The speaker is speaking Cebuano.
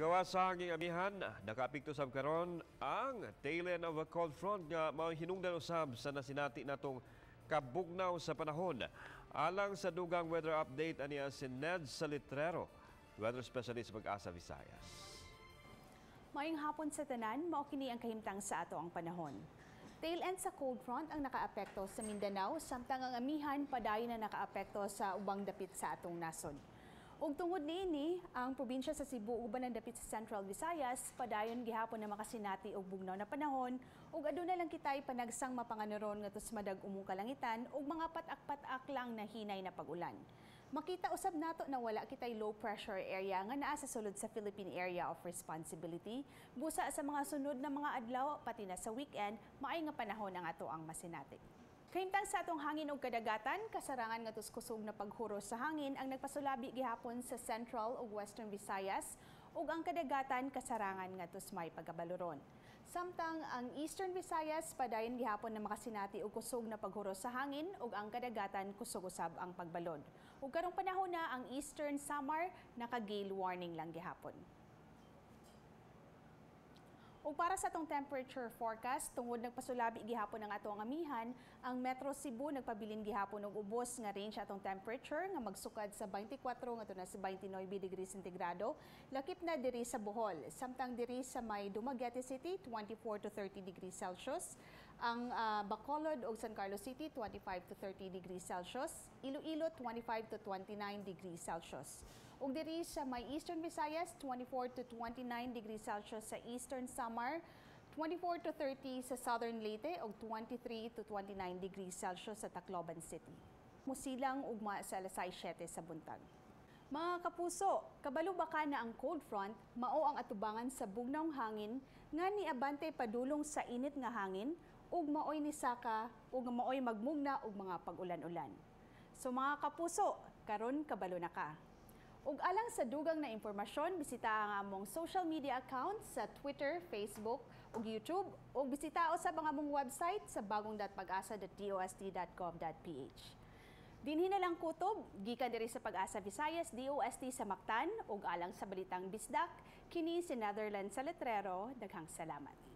Gawas sa hanging amihan, nakaapekto sab karon ang tail end of a cold front nga mao hinungdan usab sa nasinati natong kabugnaw sa panahon. Alang sa dugang weather update, aniya si Ned Salitrero, weather specialist sa Pag-asa Visayas. Maayong hapon sa tanan, mao kini ang kahimtang sa atoang panahon. Tail end sa cold front ang nakaapekto sa Mindanao, samtang ang amihan padayon na nakaapekto sa ubang dapit sa atong nasod. Ug tungod niini, ang probinsya sa Cebu uban ang dapit sa Central Visayas padayon gihapon na makasinati og bugnaw na panahon ug aduna lang kitay panagsang mapanganuron ngadto sa madag-umong kalangitan ug mga patak-patak lang na hinay na pag-ulan. Makita usab nato na wala kitay low pressure area nga naa sa sulod sa Philippine Area of Responsibility. Busa sa mga sunod na mga adlaw pati na sa weekend, maay nga panahon ang atoang masinati. Kahimtang sa atong hangin ug kadagatan, kasarangan nga kusog na paghuros sa hangin ang nagpasulabi gihapon sa Central ug Western Visayas ug ang kadagatan kasarangan nga may pagkabaluron. Samtang ang Eastern Visayas padayon gihapon na makasinati og kusog na paghuros sa hangin ug ang kadagatan kusog usab ang pagbalod. Ug karong panahon na ang Eastern Samar naka-gale warning lang gihapon. Ug para sa atong temperature forecast, tungod nagpasulabi gihapon ang atong amihan, ang Metro Cebu nagpabilin gihapon og ubos nga range atong temperature nga magsukad sa 24 ngadto na sa 29 degrees sentigrado, lakip na diri sa Bohol. Samtang diri sa may Dumaguete City, 24 to 30 degrees Celsius. Ang Bacolod ug San Carlos City, 25 to 30 degrees Celsius. Iloilo, 25 to 29 degrees Celsius. Ug diri sa may Eastern Visayas, 24 to 29 degrees Celsius sa Eastern Samar, 24 to 30 sa Southern Leyte ug 23 to 29 degrees Celsius sa Tacloban City. Musilang ugma sa alas 7 sa buntag. Mga kapuso, kabalo ba ka na ang cold front mao ang atubangan sa bugnawng hangin nga niabante padulong sa init nga hangin ug maoy nisaka ug maoy magmugna og mga pag-ulan-ulan? So mga kapuso, karon kabalo na ka. Ug alang sa dugang na impormasyon, bisita ang among social media accounts sa Twitter, Facebook ug YouTube ug bisita usab ang among website sa bagong.pagasa.dost.gov.ph. Dinhi na lang kutob, gikan diri sa Pag-asa Visayas, DOST sa Mactan, ug alang sa Balitang Bisdak, kini si Netherlands Salitrero, daghang salamat.